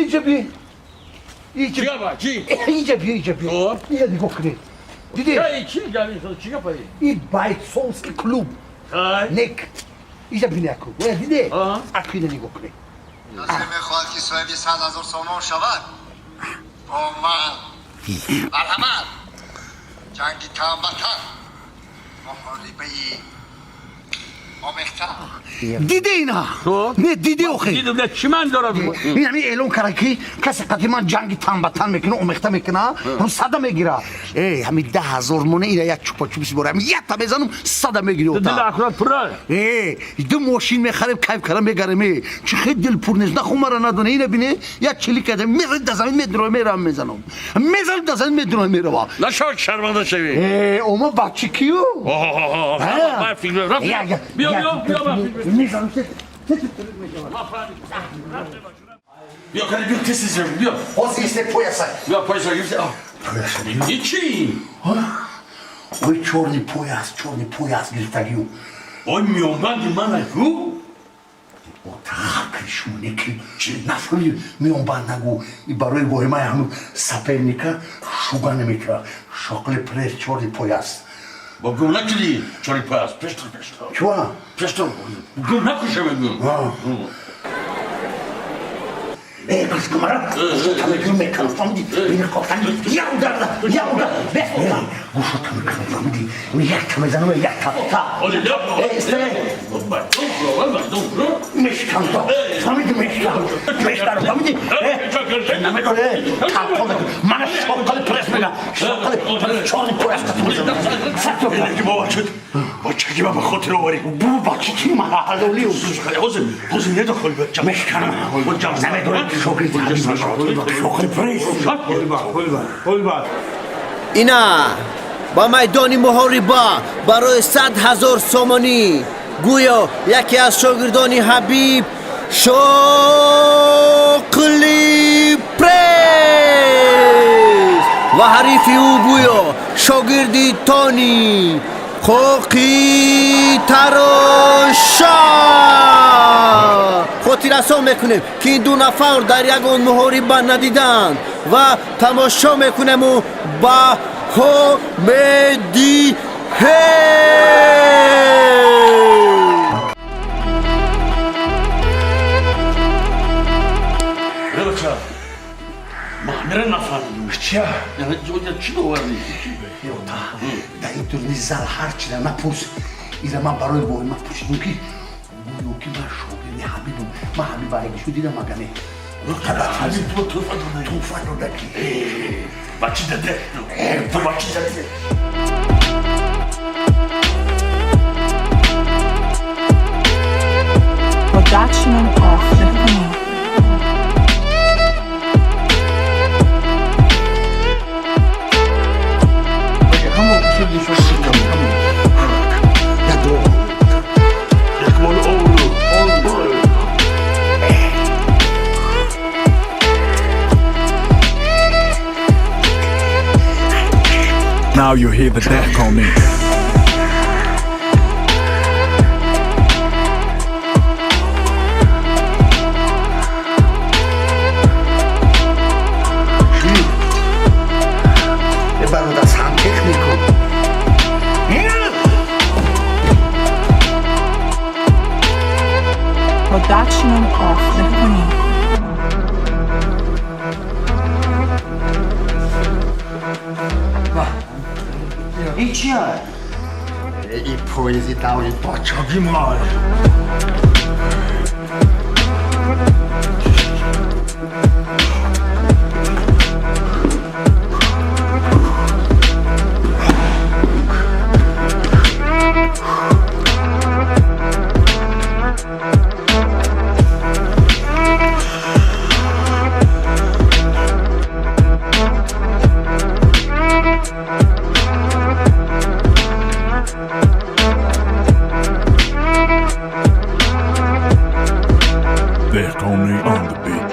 Иҷа би, иҷа. Чӣ гапа, чӣ? Иҷа би, иҷа би. Хоб. Иҷа нигоҳ кунед, дидед? Чӣ габи, чӣ гапа? И бойцовский клуб. Хай. Нек, иҷа бине, аку диде. А. Аку, ина нигоҳ кунед. Касе мехоҳад, ки соҳиби 100 000 сомон шавад, бо ман марҳамат, ҷанги тан ба тан, муҳорибаи омехта. Диде ина? Хоб. Не диде охе? Дидум, не, чӣ ман дорам? Ин ҳамин эълон карда, ки касе қати ман ҷанги тан ба тан мекуна, омехта мекуна, ҳам сада мегира. Э, ҳамин 10 000 моне, ина як чупа-чупс бора, ҳамин якта мезанам, сада мегири. Дил ота акурат пура. Э, ду мошин мехарем, кайф кара мегарем. Э, чӣ хел дилпур нест, наху мара надоне. Ина бине, як чили када мезанам, да замин медуро мерам, мезанам, мезанам, да замин медуро мерава. Нашавад, шарманда шавӣ. Э, ома бачи кию? Ман фикр рафт. Биё, биё, биё, ман фикр. Мезанам. Биё, кани, биё, тез, тез, биё. Ҳозир исте, пояса. Биё, пояса гирифти. И чӣ? Ой, чёрный пояс, чёрный пояс гирифтагию. Ой, миёнбанди мана ку. Отахакри шумо неки нафаҳми, миёнбанд нагу. И барои воҳимаи ҳамн соперника шуга намекунад. Шоқли пресс, чёрный пояс. Бо гум накиди чёрный пояс, пештор, пештор. Чуа? Пештор, гум накуша, мегум. Э, гӯш, мара гӯшота мекунам, мекунам, фаҳмиди? Мини қофтани як удар, як удар бес, гӯшота мекунам, фаҳмиди? Якта мезанам, якта та. Э, исте. Мешкам то, фаҳмиди? Мешкам, мешкам, фаҳмиди? Э, намедоне, талқон мекунам мана, шоқали пресс мега, шоқали пресс, чёрный пояс. Бачаги ба хотир оварӣ. Бу бачи чи мара ҳалолиу. Ҳозир, ҳозир недохоли. Мешканам, намедонам, шогирди шоқали пресс. Ина ба майдони муҳориба барои 100 000 сомонӣ гӯё яке аз шогирдони Ҳабиб, Шоқли Пресс, ва ҳарифи ӯ гӯё шогирди Тони, Қоқи Тароша. Хотиррасон мекунем, ки ин ду нафар дар ягон муҳориба надиданд ва тамошо мекунему баҳо медиҳем. Бача, ман нафаҳмидум. Чия? Чӣ довардӣ? Ёта, дар ин турни зал ҳар чиза напурс. Ира ман барои воҳима пурсидум, ки гӯё ки ман шогирди Ҳабибум. Ман Ҳабиб айгишу дидам, агане. Ҳабиб ту туҳфа дода? Туҳфа дода ки. Бачи даде, ту бачи даде. Production of the Queen. Ядо. Якмол обрӯ. Now you hear the death on me. Бародар, сантехнику. Production of the Queen. И чия? И поези дави бачаги май. Dehkoni on the beat.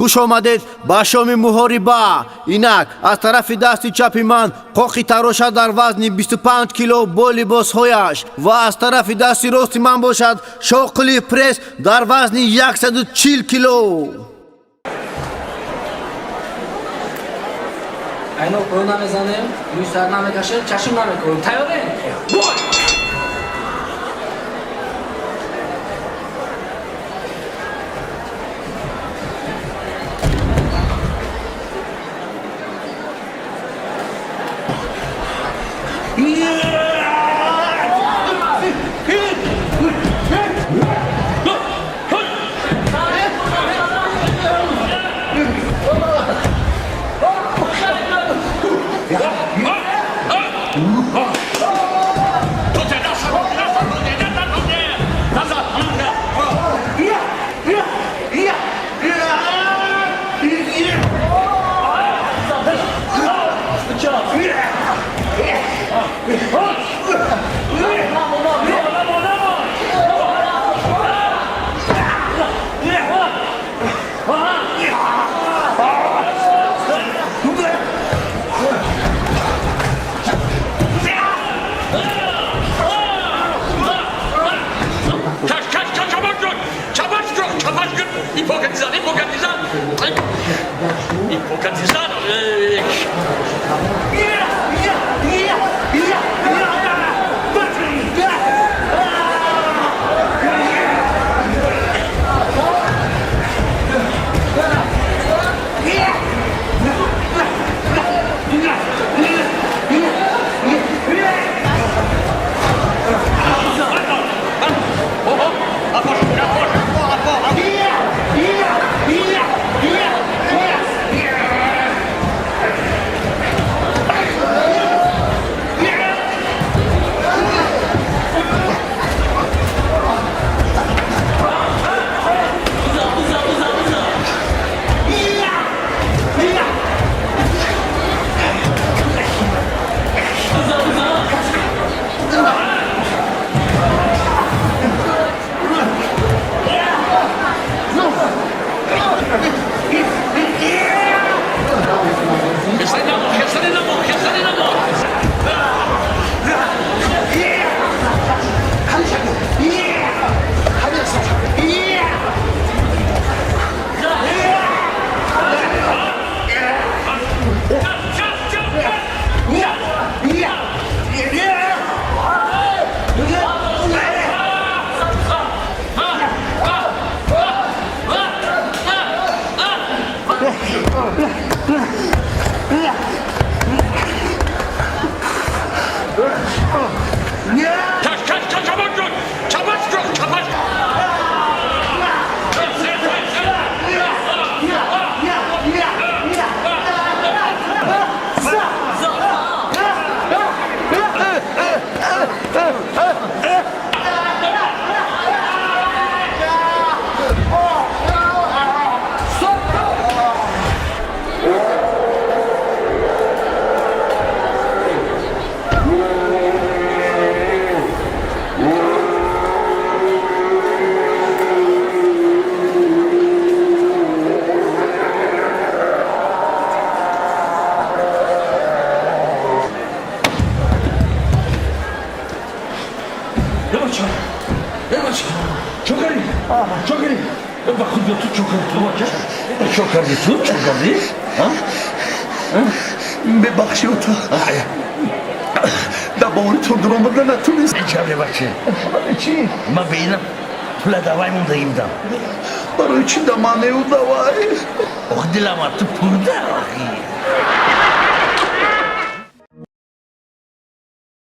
Хуш омадед ба шоми муҳориба. Инак аз тарафи дасти чапи ман қоқи тароша дар вазни 25 кило бо либосҳояш ва аз тарафи дасти рости ман бошад шоқили пресс дар вазни 140 кило. Айно пӯ намезанем, мӯи сар намекашем, чашм намекунем. Тайёрем? Бой! Бебахши ту. Дар бовари ту дуромада натунист. Чабре баче. Барои чӣ? Ман ба инам пула давай мондаги будам. Барои чӣ да манеу давай? Ох, дилама ту пурда охи.